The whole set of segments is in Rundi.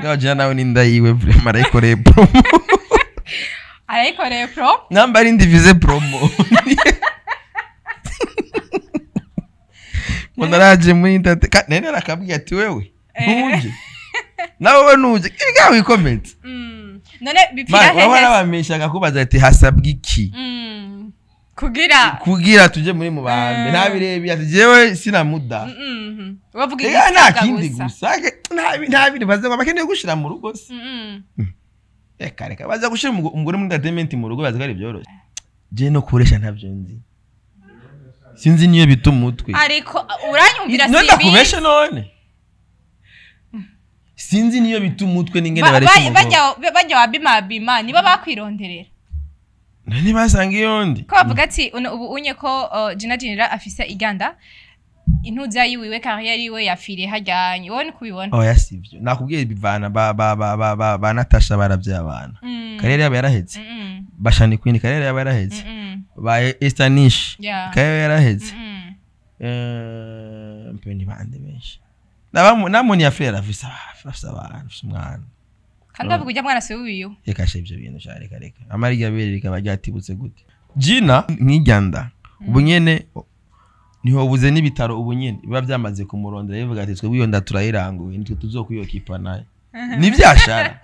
Ngaho Gina nawe n'inda yiwe vraiment arayikoreye promo. Arayikoreye pro. Namba ari ndivize promo. Ngo naraje muri entertainment. Nene arakabwiye ati wewe ntuje. Nawe we ntuje. Ibiga wikometse. None bipfira hehe? Urabona bamesha akakubaza ati hasabwa iki? Kugira tuje muri mubambe. Ntabirebi ati jewe sinamuda. Bavuga nta kindi gusa. Nta bindi baza bakeneye gushira mu rugo se. Reka reka baza gushira umugore muri entertainment mu rugo baza ari byoroshye. Je no kuresha ntavyo nzi. Sinzi niyo bituma umutwe. Ariko uranyumvira sibi. None ndakubesha none. Sinzi niyo bituma umutwe n'ingene bareka umugore. Bajya wabima bima nibo bakwironderera. Nani basanga iyondi. Ko bavuga ati ubu unye ko Gina Jinira afise iganda intuza yiwiwe carrière yiwe yafire hajyanye wowe nikubibona. Oya sivyo. Nakubwiye bivana ba ba ba ba ba, ba Natasha baravye abana. Carrière yabo yaraheze. Bashani Queen carrière yabo yaraheze. Ba Estanish carrière yaraheze. Mpe ni bande benshi. Namoni yafire afise abana, afise umwana. Kandi bavuga ujya mwana se wiyo. Reka she ivyo bintu sha reka reka. Amariga berereka baryatibutse gute. Gina nkijyanda ubu nyene niho buze n'ibitaro ubu nyene biba byamaze kumurondera bivuga ati twe wiyo ndaturayiranguye nitwe tuzokwiyokipa naye. Nivyashara.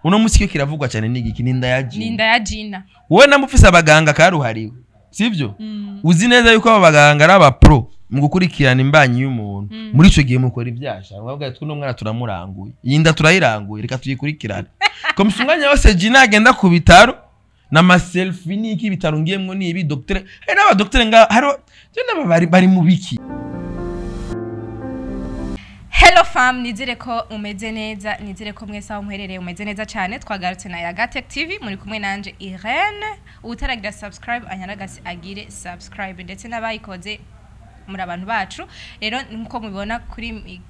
Uno musi cyo kiravugwa cyane n'igiki ninda ya Gina. Ninda ya Gina. Wowe namufise abaganga karuhariwe. Sivyo? Uzi neza yuko aba baganga ari aba pro mu gukurikirana imbanyi y'umuntu. Muri ico gihe mukora ivyashara. Bavuga ati uno mwana turamuranguye. Iyi nda turayiranguye reka tuyikurikirane. Komisa umwanya wose Gina agenda ku bitaro na ma selfie niki bitaro ngiyemwo ni ibi docteur. Hari n'aba docteur nga haro je n'aba bari mu biki. Hello fam, nizere ko umeze neza, nizere ko mwese aho muherereye umeze neza cyane. Twagarutse na Yagatech TV muri kumwe nanje Irene. Utaragira subscribe anyaragasi agire subscribe ndetse n'abayikoze muri abantu bacu. Rero nkuko mubibona kuri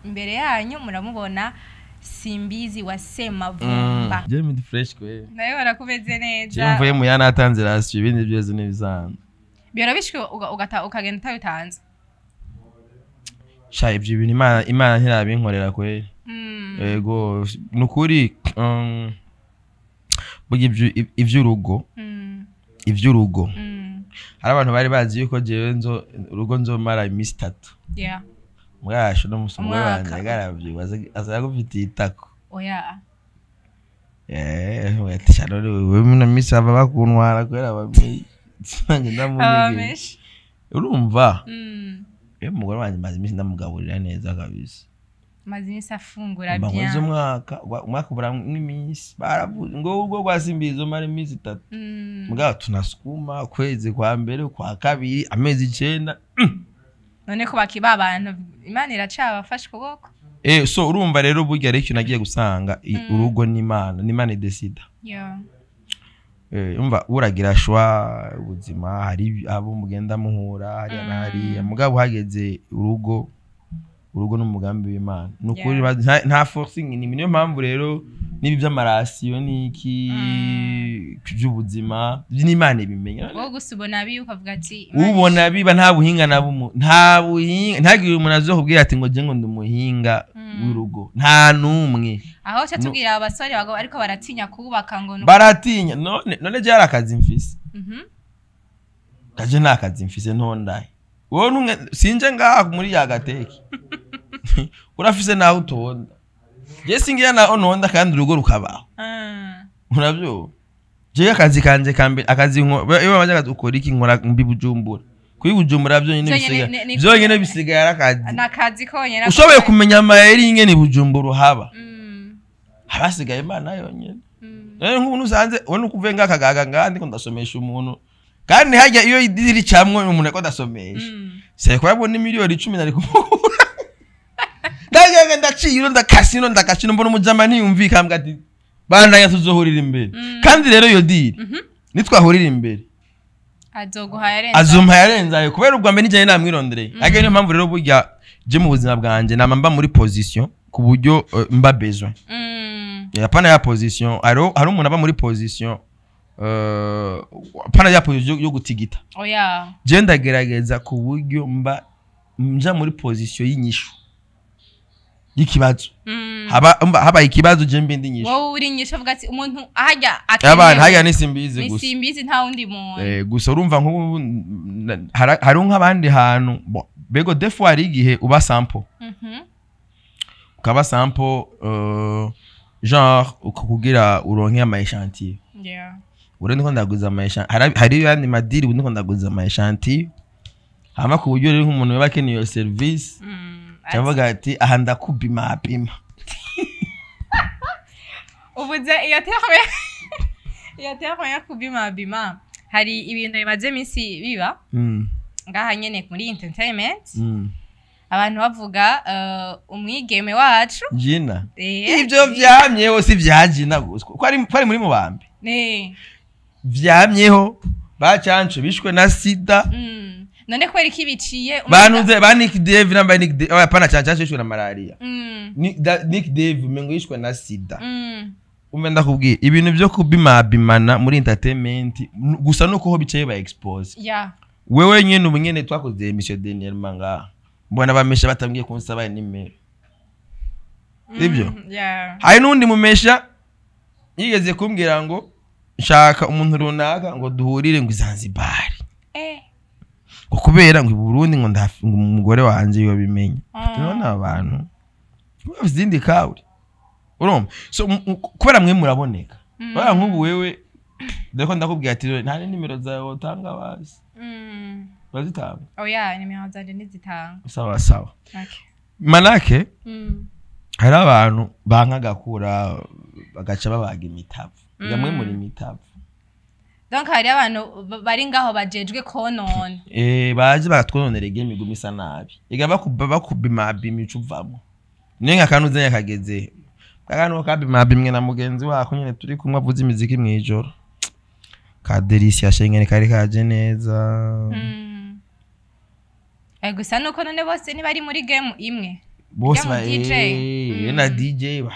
imbere yanyu muramubona Simbizi wa Semavumba. Je midi fresh kwe. Nawe barakumeze neza. Je mvuye mu yana atanze ration ibindi byose n'ibisanzwe. Byarabishwe ugata ukagenda utabitanze. Sha ibyo bintu Imana ntirabinkorera kwe. Yego nukuri bugi ivy'urugo. Ivy'urugo. Hari abantu bari bazi yuko jewe nzo urugo nzomara imisi 3. Yeah. Mwasho no musumwe wanje garavye aza gufitiye itako. Oya. Ati shanone wewe muna misi aba bakuntwara kwera abamenye. Nanjye ndamunege. Urumva? Umugore wanje maze imisi ndamugaburira neza kabisa. Maze imisi afungura bien. Bangoze umwaka ubura n'imisi baravuze ngo ubwo rwasimbizo mara imisi 3. Mugabo tunasukuma kwezi kwa mbere kwa kabiri amezi 9. None ko bakiba abantu Imana iracabafashe kuboko. So urumva rero burya rero nagiye gusanga urugo n'Imana, n'Imana idecida. Yeah. Umva uragira shwa ubuzima hari abo mugenda muhura hari na hari mugabo hageze urugo n'umugambi w'Imana. Nukuri nta forcing ni niyo mpamvu rero nibi by'amarasiyo niki by'ubuzima n'Imana ibimenya. Wowe gusa ubona bi ukavuga ati ubona biba nta buhinga na bumu nta buhinga ntagira umuntu azokubwira ati ngo je ngo ndumuhinga w'urugo nta numwe. Aho cyo tubwira abasore bago ariko baratinya kubaka ngo baratinya none je yarakazi mfise. Kaje nakazi mfise ntondaye. Wowe numwe sinje ngaha muri Yagatech. Urafise naho utonda. Je singira naho ntonda kandi urugo rukabaho. Uravyo. Je akazi kanje kambe akazi iyo baje ukora iki nkora mbi Bujumbura. Kuri Bujumbura byonyine bisigaye arakazi. Nakazi konyene. Ushoboye kumenya amayeri ingene Bujumbura uhaba. Habasigaye Imana yonyene. Rero nk'ubu usanze wowe nukuvuye ngakagaga ngandi ko ndasomesha umuntu. Kandi hajya iyo idiri camwe umuntu ako ndasomesha. Se kwabona miliyoni 10 nari kumugura. Ndagenga ndaciye ndakasino ndakashino mbona umujama ntiyumvika mbwa ati bandanya tuzohurira imbere. Kandi rero iyo diri nitwahurira imbere azompa yarenza kubera ubwa mbere nijanye namwirondereye. Age niyo mpamvu rero burya je mu buzima bwanje nama mba muri position ku buryo mba besoin. Yapana ya position hari umuntu aba muri position pana ya position yo gutigita. Oya. Je ndagerageza ku buryo mba nja muri position y'inyishu. y'ikibazo. Haba ikibazo je mbe ndi nyishu. Wowe uri nyishu avuga ati umuntu ahajya akeneye. Abantu hajya ni Simbizi gusa. Ni Simbizi nta wundi muntu. Gusa urumva nk'ubu hari nk'abandi hantu bego des fois ari igihe uba sample. Ukaba sample genre ukugira uronke ama échantillon. Yeah. Ure ndiko ndaguza ama échantillon. Hari yandi madiri ndiko ndaguza ama échantillon. Hama ku buryo rero nk'umuntu yoba akeneye iyo service. Cyavuga ati aha ndakubima apima. Ubuze iyo terme ya kubima bima hari ibintu bimaze iminsi biba ngaha nyene muri entertainment. Abantu bavuga umwigeme wacu Jina. Ivyo vyamyeho si vya Jina gusa ko ari muri mubambe. Vyamyeho bacancu bishwe na sida. None kweri kibiciye banuze ba Nick Dave namba Nick Dave apana cancu yishwe na malaria. Nick Dave mengo yishwe na sida. Umbe ndakubwiye ibintu byo kubimabimana muri entertainment gusa nuko ho bicaye ba expose. Yeah. Wewe nyene ubu nyene twakoze emission dernièrement ngaha. Mbona bamesha batambwiye kunsaba nimero. Ibyo? Yeah. Hari nundi mumesha yigeze kumbwira ngo nshaka umuntu runaka ngo duhurire ngo Zanzibar. Ngo kubera ngo i Burundi ngo ngo umugore wanje yobimenye. None abantu bafite kawe. Urumva? So kubera mwe muraboneka. Bara nk'ubu wewe ndako ndakubwira ati nta nimero zawe utanga basi. Bazitanga. Oya, nimero zanje nizitanga. Sawa sawa. Okay. Manake hari abantu banka gakura bagaca babaga imitavu. Yamwe muri mitavu. Donc hari abantu bari ngaho bajejwe konona. Baje bagatwononera game iguma isa nabi. Ega bakubima bimicu uvamo. Nenga kanu zenya kageze. Kagano kabima bimwe na mugenzi wako nyene turi kumwe avuza imiziki mwijoro. Ka Delicia shengene kari kaje neza. Gusa nuko none bose ni bari muri game imwe. Bose ba DJ na DJ ba.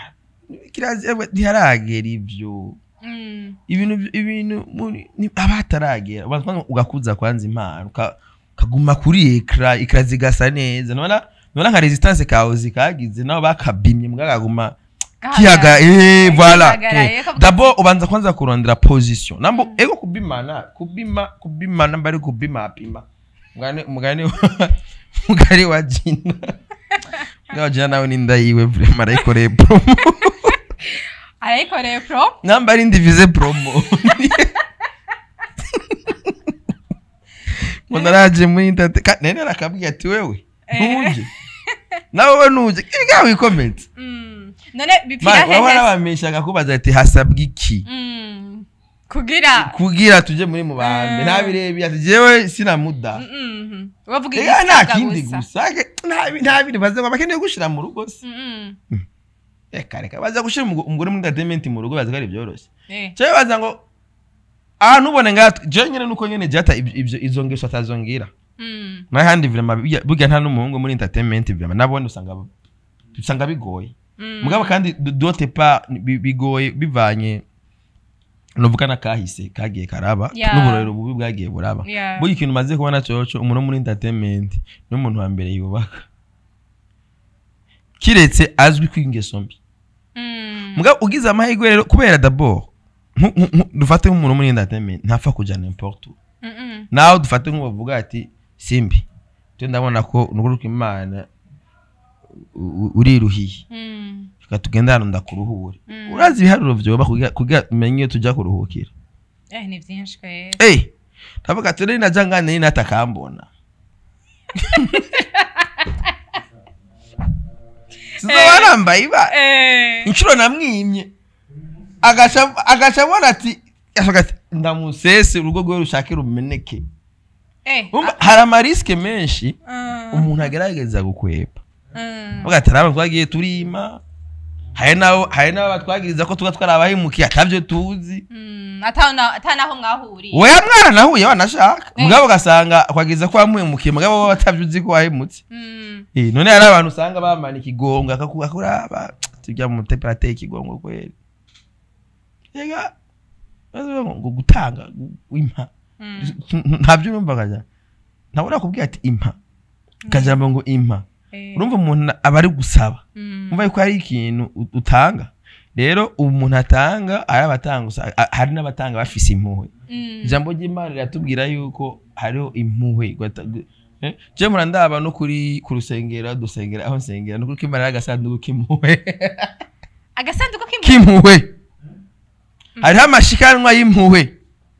Kirazi ntiharagera ivyo. Ibintu abataragera ubanza ugakuza kwanza impano kaguma kuri ekra ikrazigasa neza. None nka resistance kawe zikagize nabo bakabimye mbwagaguma kiyaga voilà. D'abord ubanza kwanza kurondera position. Nambo ego kubimana kubima namba ari kubima apima. Mugani wa Jina. Mugani Jina nawe ninda yiwe vraiment arayikoreye promo. Arayikoreye pro? Namba ari ndivize promo. Ngo muri internet nene arakabwiye ati wewe ntuje. Nawe nuje ibiga wikometse. None bipira hehe? Baba nabameshaga kubaza ati hasabwa iki? Kugira tuje muri mubambe ntabirebi ati jewe sinamuda. Bavuga nta kindi gusa ntabiri baze bakeneye gushira mu rugo se. Reka baza gushira umugore muri entertainment mu rugo baza ko ari byoroshye. Cyo baza ngo nubone nga je nyene nuko nyene jata ibyo izo ngeso atazongira. Nahandi vraiment burya nta n'umuhungu muri entertainment vraiment nabone usanga bigoye. Mugabo kandi dote pa bigoye bivanye novuga nakahise kagiye karaba n'uburorero bubi bwagiye buraba. Burya ikintu maze kubona cyoco umuntu muri entertainment n'umuntu wa mbere yubaka kiretse azwi kwingeso mbi. Mugabo ugize amahirwe rero kubera d'abord dufate nk'umuntu muri entertainment ntapfa kuja n'importe où. Nawe dufate nk'ubavuga ati Simbi twe ndabona ko nuguruka Imana uriruhiye. Reka tugende hano ndakuruhure. Urazi ibiharuro vyoba kugira umenye iyo tujya kuruhukira. Ni byinshi kwe. Ndavuga ati rero naja ngane ni natakambona. Sizobarambaye iba. Inshuro namwimye. Agaca abona ati ndamusese urugo rwe rushake rumeneke. Hari amariske menshi umuntu agerageza gukwepa. Uvuga ati araba twagiye turima. Hari nabo batwagiriza ko tuba twarabahemukiye atavyo tuzi. Atanaho mwahuriye. Oya mwana nahuye wanashaka. Mugabo gasanga kwagiriza ko wamuhemukiye mugabo batavyo uzi ko wahemutse. None hari abantu usanga bamanika igongo akakuraba tujya mu temperature ikigongo kweli. Yega ngo gutanga impa. Ntabyo numva kaja. Ntabura kubwira ati impa. Kajambo ngo impa. Urumva umuntu aba ari gusaba, umva yuko hari ikintu utanga. Rero umuntu atanga ari abatanga gusa, hari n'abatanga bafise impuhwe. Ijambo ry'Imana riratubwira yuko hariho impuhwe. Je murandaba no kuri ku rusengero dusengera, aho nsengera, no kuri Imana hari agasanduku k'impuhwe. Agasanduku k'impuhwe? K'impuhwe. Hariho amashikanwa y'impuhwe.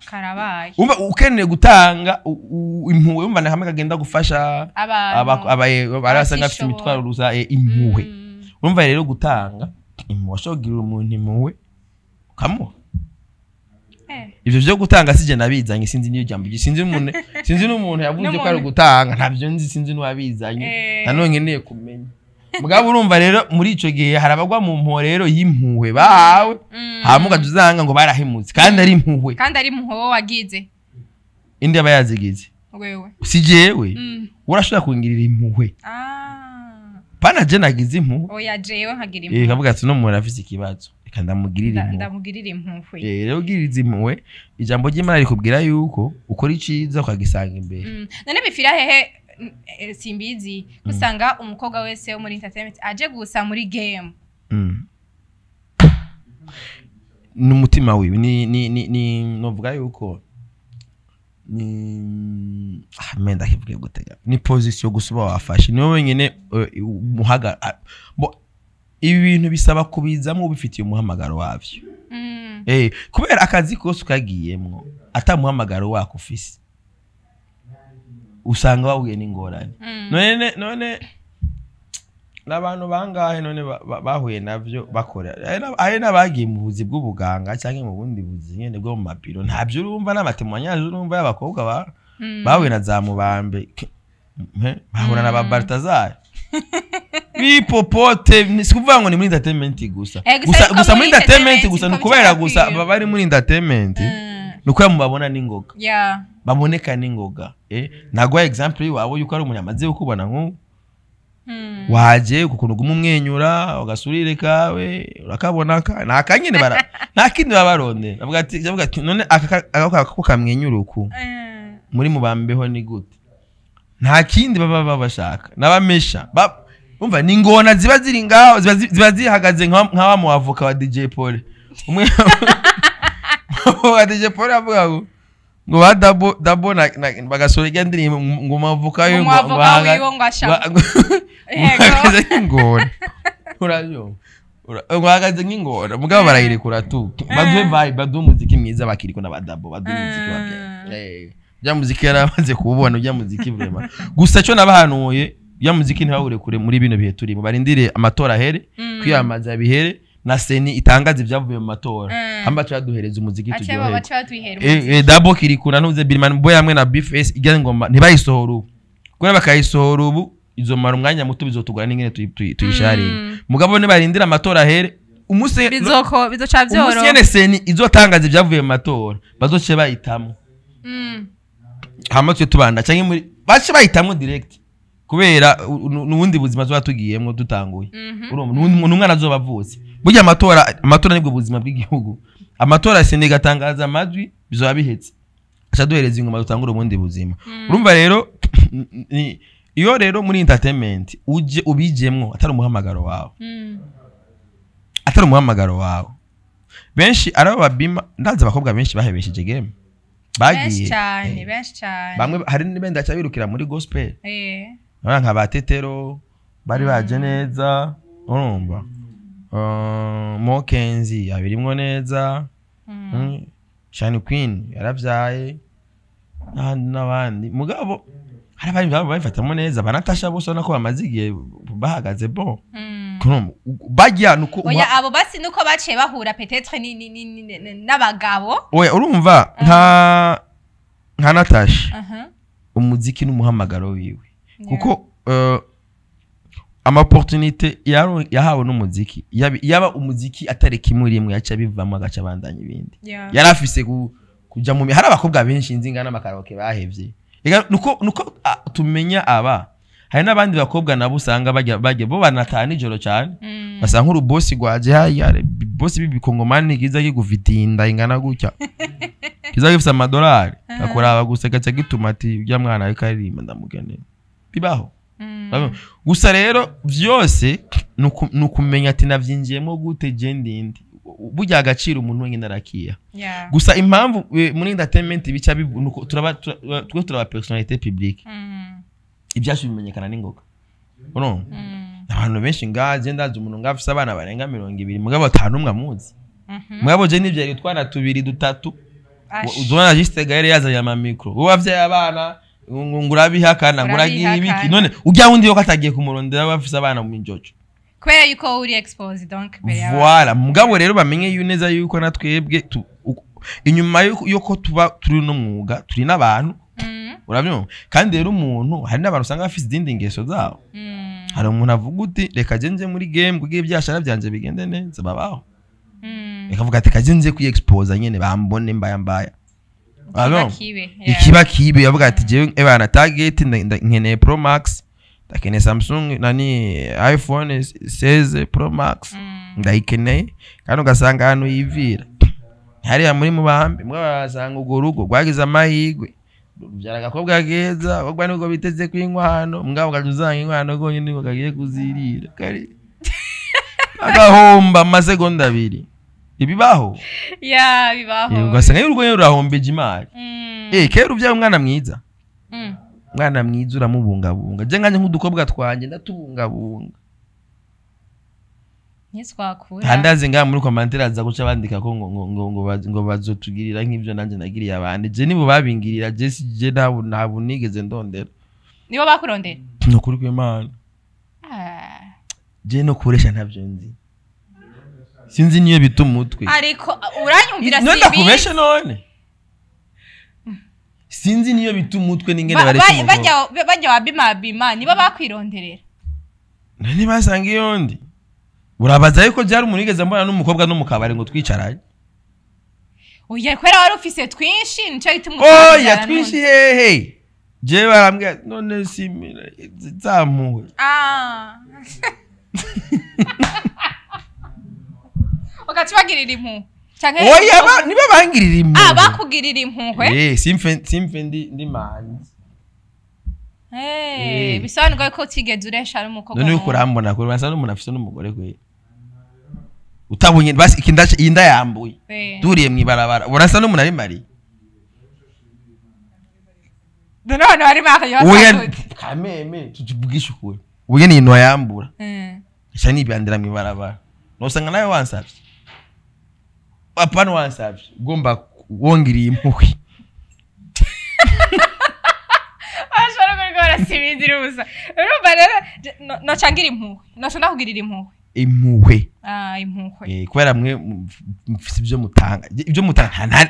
Karabaye. Umva, ukeneye gutanga impuhwe, umva ni hamwe kagenda gufasha abantu barasanga afite abatishoboye. Imitwaro ruza, impuhwe. Urumva rero gutanga impuhwe, washobora kugirira umuntu impuhwe ukamuha. Ivyo vyo gutanga sije nabizanye, sinzi niyo jambo, sinzi umuntu, sinzi n'umuntu yavuze ko ari N'umuntu. gutanga, ntabyo nzi, sinzi n'uwabizanye. Nanone nkeneye kumenya. Mugabo urumva rero muri ico gihe hari abagwa mu mpuhwe rero y'impuhwe bahawe, hama ugaca usanga ngo barahemutse kandi ari impuhwe. Kandi ari impuhwe wowe wagize. Indi aba yazigize. Wewe. Si jewe. Urashobora kungirira impuhwe. Pana je nagize impuhwe. Oya, jewe nkagira impuhwe. Kavuga ati: "No muntu afise ikibazo, reka ndamugirire impuhwe." Ndamugirira impuhwe. Rero ugiririza impuhwe, ijambo ry'Imana rikubwira yuko ukora iciza ukagisanga imbere. None bifira hehe? Simbizi, usanga umukobwa wese wo muri entertainment aje gusa muri game. N'umutima wiwe ni novuga yuko ni menda kivuge gutega ni position gusa uba wafashe, niwe wenyine umuhaga bo. Ibi bintu bisaba kubizamo ubifitiye umuhamagaro wavyo. Kubera akazi kose ukagiyemwo ata muhamagaro wako ufise, usanga wahuye n'ingorane. None n'abantu bangahe none bahuye navyo bakora? Hari n'abagiye mu buzi bw'ubuganga cyangwa mu bundi buzi nyene bwo mu mabiro, ntabyo urumva n'ama témoignages urumva y'abakobwa bahuye na za mubambe, bahura na ba Baltazar bipopote. Si kuvuga ngo ni muri entertainment gusa. Gusa gusa ariko gusa muri muri entertainment entertainment gusa ni niko kubera gusa bica. baba bari muri entertainment, ni ukubera mubabona n'ingoga, baboneka n'ingoga. Naguha example iwawe yuko ari umuntu amaze kukubona nk'ubu waje ukuntu uguma umwenyura, ugasurire kawe urakabona ka nta kanyene bara, nta kindi baba barondera. Avuga ati: "None aka ko kamwenyura uku muri mubambeho ni gute?" Nta kindi baba bashaka n'abamesha. Umva, ni ingona ziba ziri ngaho, ziba zihagaze nka wa mu avoka wa DJ Paul. Umwe wa DJ Paul avuga ngo ba dabo dabo na bagasora irya ndirimbo ngo mavoka yo ngo ngo avoka wiwe ngo asha. Yego. Uhagaze nk'ingona, urabyumva? Ngo uhagaze nk'ingona, mugabo barayirekura tu, baduhe vibe, baduhe umuziki mwiza, bakiriko n'abadabo baduhe umuziki wa bien. Bya muziki yaramaze kuwubona bya muziki vraiment. Gusa cyo nabahanuye, bya muziki ntibawurekure muri bino bihe turimo, barindire amatora ahere, kwiyamamaza bihere, na CENI itangaza ibyavuye mu matora, hamba duhereza umuziki ace turyoherwe. baca batwihera. Dabo kirikura ntuze Birman Boy hamwe na Bface, ijya ngoma ntibayisohora ubu, kubera bakayisohora ubu izomara umwanya muto, bizotugora n'ingene tuyisharinga. Mugabo nibarindira amatora ahere, umunsi bizoko bizoca umunsi vyoro nyene CENI izotangaza ibyavuye mu matora, bazoce bahitamo, hama twe tubanda canke muri bace bahitamwo direct, kubera nubundi buzima tuba tugiyemwo dutanguye. Urumva n'umwana azoba avutse. Burya amatora nibwo buzima bw'igihugu. Amatora, CENI igatangaza amajwi, bizoba bihetse, aca duhereza ingoma, dutangure ubundi buzima. Urumva rero iyo rero muri entertainment uje ubijemwo atari umuhamagaro wawe, atari umuhamagaro wawe, benshi ari abo babima. Ndazi abakobwa benshi bahebesheje game benshi bagiye cyane, benshi cyane. Bamwe hari n'ibenda baca birukira muri gospel. Urabona nka ba Tetero bari baje neza, urumva Mokenzi abirimwo neza. Shani Queen yaravyaye n'abandi n'abandi, mugabo hari abandi baba babifatamo neza, banatasha bose ubona ko bamaze igihe bahagaze bon. Urumva, bajya nuko Oya, abo basi nuko baciye bahura peut-être n'abagabo. Oya, urumva nka Natasha, umuziki n'umuhamagaro wiwe, kuko ama opportunité yahawe n'umuziki, yaba umuziki atari kimwe rimwe yaca bivamo agaca abandanya ibindi. Yari afise kuja mu hari abakobwa benshi nzi ngana n'amakaraoke bahevye. Ega nuko tumenya aba, hari n'abandi bakobwa nabo usanga bajya bo banataha nijoro cyane, basa nk'urubosi rwaje hariya, bosi b'ibikongomani kiza kigufitinda ingana gutya, kiza gifise amadolari, akuraba gusa gaca gituma ati: "Ujya mwana ariko aririmba ndamukeneye." Bibaho. Gusa rero vyose nukumenya ati navyinjiyemo gute je ndindi, burya agaciro umuntu wenyine arakiya. Gusa impamvu muri entertainment bica turaba twe turaba personnalité publique, ibyacu bimenyekana n'ingoga. Urumva abantu benshi ngaje ndazi umuntu ngafise abana barenga 20 mugabo atanu umwe amuzi, mugabo je nivyari twana tubiri dutatu uzona juste gaere yazanye ama micro, wowe wavyaye abana ngurabihakana nguragira ibiki, none ujya wundi yo katagiye kumurondera bafise abana mu njojo kubera yuko uri expose donc. Voilà, mugabo rero bamenye yu neza yuko natwebwe inyuma yuko tuba turi no mwuga turi n'abantu. Urabyumva? Kandi rero umuntu hari n'abantu usanga bafise izindi ngeso zabo. Hari umuntu avuga uti reka je nje muri game kugira ibyashara byanje bigende neza, babaho. Reka avuga ati kaje nje kwiexpose nyene bambone mbaya mbaya. Ikiba kibe yavuga ati jewe ebana target nkeneye Pro Max, ndakeneye Samsung nani iPhone 16 Pro Max ndayikeneye, kandi ugasanga hano yivira hariya muri mubambe mwabasanga ugo rugo rwagize amahirwe rubyara agakobwa keza, abakobwa nibwo biteze kw'inkwano, mugabo ugaca usanga inkwano rwonyine nibwo kagiye kuzirira kari agahomba amasegonda abiri. Ibibaho bibaho, ugasanga y'urugo nyene rurahombeje imari. Kera uvyara umwana mwiza, umwana mwiza uramubungabunga. Je nganje nk'udukobwa twanje ndatubungabunga ntitwakura. Handaze ngaha muri commentaire aza guca bandika ko ngo ngo ngo ngo bazotugirira nk'ivyo nanje nagiriye abandi. Je nibo babingirira, je si je ntabwo nigeze ndondera. Nibo bakurondera? Nukuri kw'Imana. Je no kuresha ntavyo nzi. Sinzi niyo bituma umutwe. Ariko uranyumvira sibi. None ndakubesha none. Sinzi niyo bituma umutwe n'ingene bareka umugore. Bajya wabima bima nibo bakwironderera. None basanga iyondi. Urabaza yuko byari umuntu yigeze mbona n'umukobwa no mukabari ngo twicaranye. Oya kwera wari ufise twinshi nico gituma. Oya twinshi hehe. Je barambwira none simira zamuwe. Ukacibagirira impuhwe. Canke oya niba bangirira impuhwe. Bakugirira impuhwe. Simfe ndi manzi. Bisobanurwa ko utigeze uresha ari umukobwa. None uko urambona ko basa n'umuntu afise n'umugore kwe. Utabonye basi ikinda inda yambuye. Duriye mwibarabara. Urasa n'umuntu ari mari. None ari mari yose. Oya kameme tuvugisha ukuri. Ubuye ni inwa yambura. Isha nibandira mwibarabara. Nosanga nawe wansavye. Apana wansavye. Ugomba wongiriye impuhwe. Simizira ubusa. Urumva rero no cangira impuhwe. No shona kugirira impuhwe. Impuhwe. Impuhwe. Kubera mwe mfise ibyo mutanga. Ibyo mutanga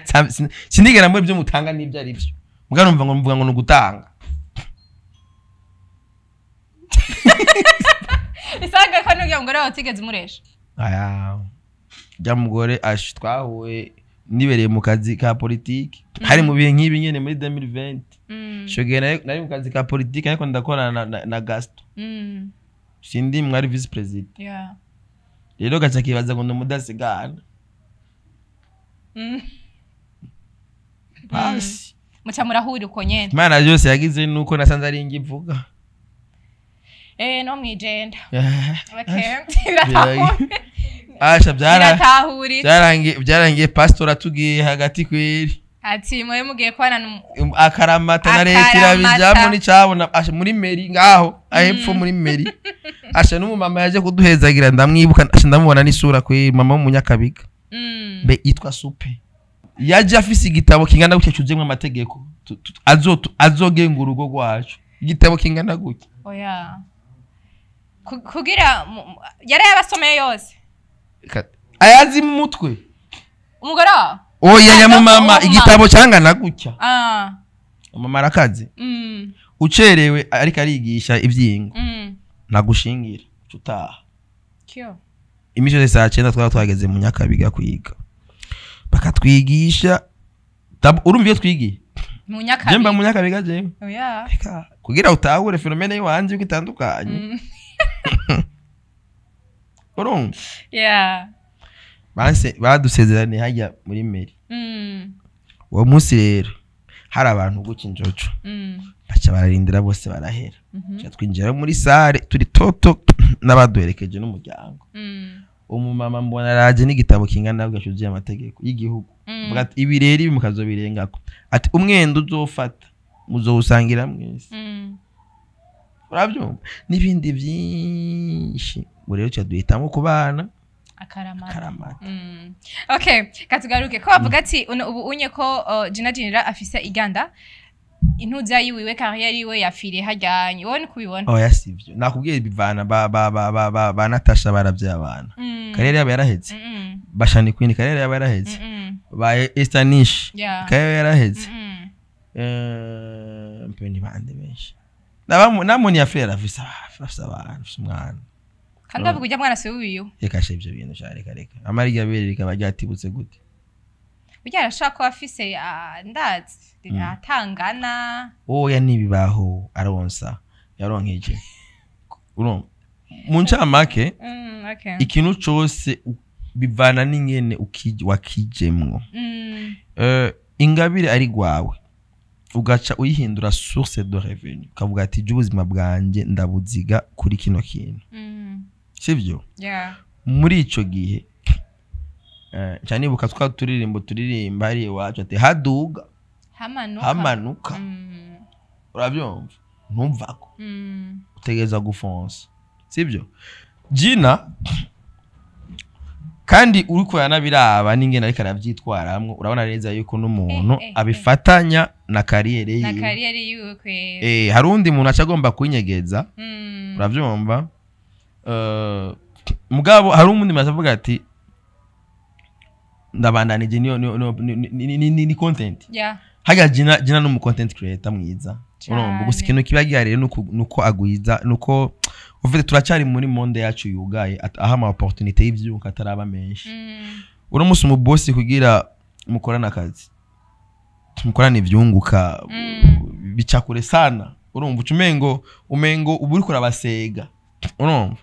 sinigera mwe ibyo mutanga nibyo ari byo. Muga numva ngo mvuga ngo nugutanga. Isanga ko nugiye mugore watigeze umuresha. Aya. Jya mugore ash twahuye nibereye mu kazi ka politiki. Hari mu bihe nk'ibi nyene muri 2020. Shogera nari mu kazi ka politiki ariko ndakorana na Gaston. Sindi mwari vice president. Rero gaca kibaza ngo ndumudasigana. Basi. Muca murahura uko nyene. Imana yose yagize nuko nasanze ari ngivuga. No mwijenda. Okay. Asha byarangiye pastor atugiye hagati kweri. Ati mwe mugiye kwana akaramata na leta irabijamo n'icabona asha muri meri ngaho ahepfo muri meri. Asha n'umumama yaje kuduhezagira ndamwibuka, asha ndamubona n'isura kweri, mama w'umunyakabiga. Mbe yitwa Supe. Yaje afise igitabo kingana gutya cyuzemwe amategeko azogenga urugo rwacu. Igitabo kingana gutya. Oya. Kugira yari yabasomeye yose. Ayazi mutwe. Umugore wawe? Oya ya mama igitabo cyangana gutya. Mama arakazi. Ucerewe ariko arigisha ivyingo. Nagushingira utaha. Kyo. Imico yose saa 9 twaba twageze mu Nyakabiga kwiga. Bakatwigisha urumva iyo twigiye. Mu Nyakabiga. Jemba mu Nyakabiga je. Oya. Kugira utahure phenomene yiwanje uko itandukanye. Urumva? Yeah. Banse badusezeraniye hajya muri meri. Uwo munsi rero hari abantu guca injojo. Baca bararindira bose barahera. Ca twinjira muri salle turi toto n'abaduherekeje n'umuryango. Umumama mbona araje n'igitabo kingana nabwo cyuzuye amategeko y'igihugu. Avuga ati ibi rero ibi mukazobirengako, ati umwenda uzofata muzowusangira mwese. Urabyumva n'ibindi byinshi. Ubu rero tuca duhitamo kubana akaramata. Karamata. Okay, katugaruke ko bavuga ati ubu unye ko Gina Jinira afise iganda intuza yiwiwe, carrière yiwe yafiriye hajyanye, wowe ni kubibona? Oya, sivyo, nakubwiye bivana ba Natasha baravye abana. Carrière yabo yaraheze. Bashani Queen carrière yabo yaraheze. Ba Esther Nish carrière yaraheze. Mpe ni bande benshi. Namoni ya frère afise abana, afise umwana. Kandi bavuga ujya mwana si wiwe. Reka she ivyo bintu sha, reka reka. Amariga bere rikaba ryatibutse gute? Burya arashaka kuba afise, ndazi atangana. Oya, nibibaho, aronsa yaronkeje. Urumva mu ncamake, ikintu cose bivana n'ingene wakijemwo. Ingabire ari gwawe ugaca uyihindura source de revenu, ukavuga ati jya ubuzima bwanjye ndabuziga kuri kino kintu, sibyo? Yeah. Muri ico gihe nca nibuka twa turirimbo turirimba hariya iwacu ati haduga hamanuka. Hamanuka. Urabyumva, ntumvako. Utegereza gufonsa, sibyo Gina? Kandi uriko yanabiraba n'ingene ariko aravyitwaramwo, urabona neza yuko n'umuntu abifatanya na carrière na yiwe. Carrière yiwe kwera. Hari undi muntu aca agomba kwinyegeza. Uravyumva? Mugabo hari umundi muntu avuga ati ndabandanije, niyo ni content. Harya Gina ni umu content creator mwiza. Urumva gusa ikintu kiba gihari rero nuko agwiza nuko ufite, turacyari muri monde yacu yugaye, aho ama opportunité y'ivyunguka ataraba menshi. Uno munsi umubosi kugira mukorane akazi, mukorane ivyunguka, bica kure sana. Urumva uca umengo uba uriko urabasega. Urumva,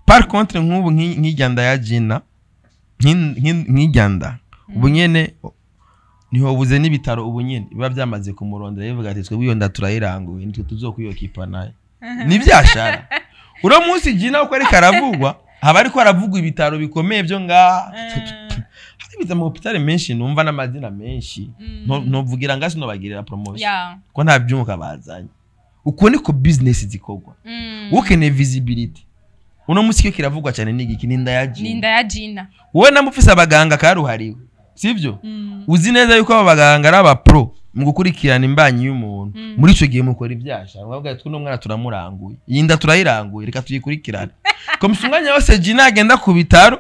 par contre nk'ubu nk'irya nda ya Gina, nk'irya nda ubu nyene ntihobuze n'ibitaro ubu nyene biba byamaze kumurondera bivuga ati twebwe iyo nda turayiranguye, nitwe tuzokwiyokipa nayo nivyashara. Uno munsi Gina uko ariko aravugwa, haba ariko aravugwa ibitaro bikomeye byo ngaha. Hari ibiza mu hôpital menshi numva n'amazina menshi. Ntovugira ngasi nobagirira promotion ko nta byunguka bazanye. Uko niko business zikorwa. Ukeneye visibility, uno munsi cyo kiravugwa cyane n'igiki? N'inda ya Gina. Ninda ya Gina. Wowe namba ufise abaganga karuhariwe, sivyo? Uzi neza yuko abo baganga ari aba pro mu gukurikirana imbanyi y'umuntu. Muri ico gihe mukora ivyasha, bavuga ati uno mwana turamuranguye, iyi nda turayiranguye, reka tuyikurikirane. Comme umwanya wose Gina agenda ku bitaro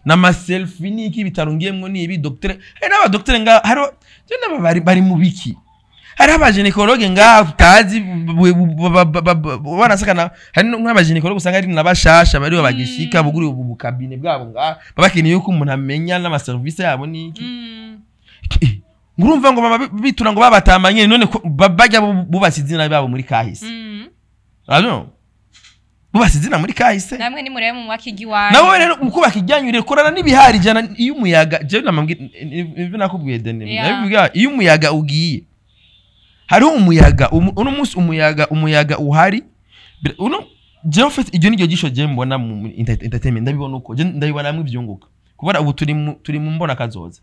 n'ama selfie n'iki, ibitaro ngiyemwo ni ibi, docteur, hari n'abadoktere nga hari je n'aba bari mu biki, hariho aba gynécologue ngaha utazi banasakana, hari nk'aba gynécologue usanga ari n'abashasha bariho bagishika buguriye ubu bu cabinet bwabo ngaha, baba bakeneye yuko umuntu amenya n'amaserivisi yabo n'iki. Ngurumva ngo baba bitura ngo babatamanye, none ko bajya bubatse izina babo muri kahise. Urabyumva, bubatse izina muri kahise. Namwe nimurebe mu mwaka igiwanyu. Nawe rero mu kubaka ijyanyu rero korana n'ibihari jana iyo umuyaga. Jewe namambwira ibyo nakubwiye Deni. Nabivuga iyo umuyaga ugiye, hariho umuyaga uno munsi umuyaga uhari. Uno jewe mfite iryo niryo jisho jewe mbona mu entertainment, ndabibona uko je ndabibona hamwe ivyunguka kubera ubu turi mu mbona kazoza.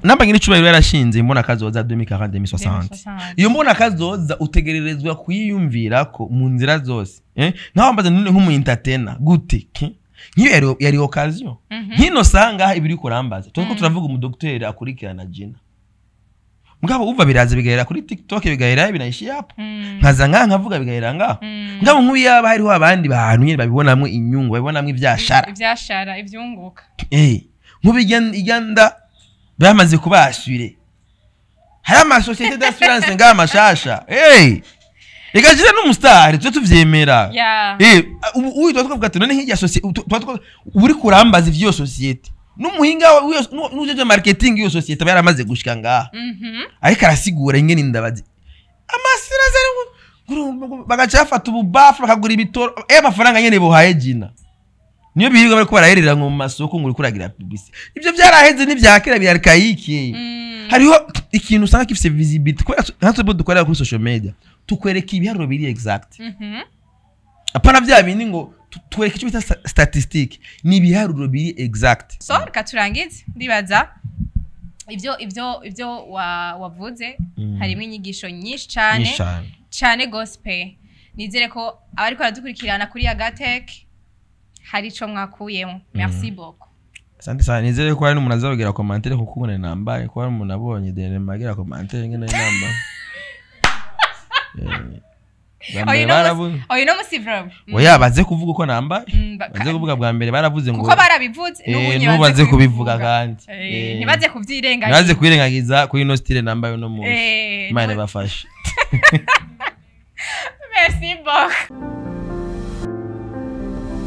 Namba ngira icubahiro yarashinze imbona kazoza 2040 2060. Iyo mbona kazoza utegererezwa kuyiyumvira ko mu nzira zose, nkaho mbaza none nk'umu entertainer gute ke? Nk'iyo yari occasion nkino sanga ibiri kurambaza, turiko turavuga umudokiteri akurikirana Gina, mugabo uva biraza bigahera kuri TikTok, bigahera binaishia hapo. Nkaza nkaha nkavuga bigahera ngaho. Mugabo nk'uyu yaba hariho abandi bantu nyene babibonamwo inyungu, babibonamwo ivyashara. Ivyashara, ivyunguka. Nk'ubu igenda bamaze kubasure, hari amasosiyete d'assurance ngaha mashasha. Reka Gina n'umusitari tujye tuvyemera. Ubu uyu tuba twavuga ati none nk'irya sosiyete uba uri kurambaza ivy'iyo sosiyete n'umuhinga n'ujeje marketing y'iyo sosiyete aba yaramaze gushika ngaha, ariko arasigura ingene indabazi amasiraza bagaca bafata ububafu bakagura ibitoro, amafaranga nyene buhaye Gina niyo birirwa bariko baraherera ngo mu masoko ngo uriko uragira publicité. Ivyo vyaraheze, n'ivyakera birarikayiki. Hariho ikintu usanga gifise visibility, kubera nka twebwe dukorera kuri social media, tukwereka ibiharuro biri exact. Apana bya bindi ngo twereke icyo bita statistique, ni ibiharuro biri exact. So reka turangize. Ndibaza ibyo wavuze harimo inyigisho nyinshi cyane. Nyinshi cane. Cyane gospel. Nizere ko abariko baradukurikirana kuri Agatek hari ico mwakuyemo. Merci beaucoup. Asante sana. Nizere ko hari n'umuntu azabagira commentaire, kuko ubu nambaye, ko hari umuntu abonye derema agira commentaire ngene nambaye. Bwa mbere baravuze. Oyo no musi vraiment. Oya, baze kuvuga uko nambaye. Baze kuvuga. Bwa mbere baravuze ngo Kuko barabivuze, n'ubu nyine n'ubu baze kubivuga kandi. Ntibaze kuvyirengagiza. Ntibaze kwirengagiza kuri ino style nambaye uno munsi. Imana ibafashe. Merci beaucoup.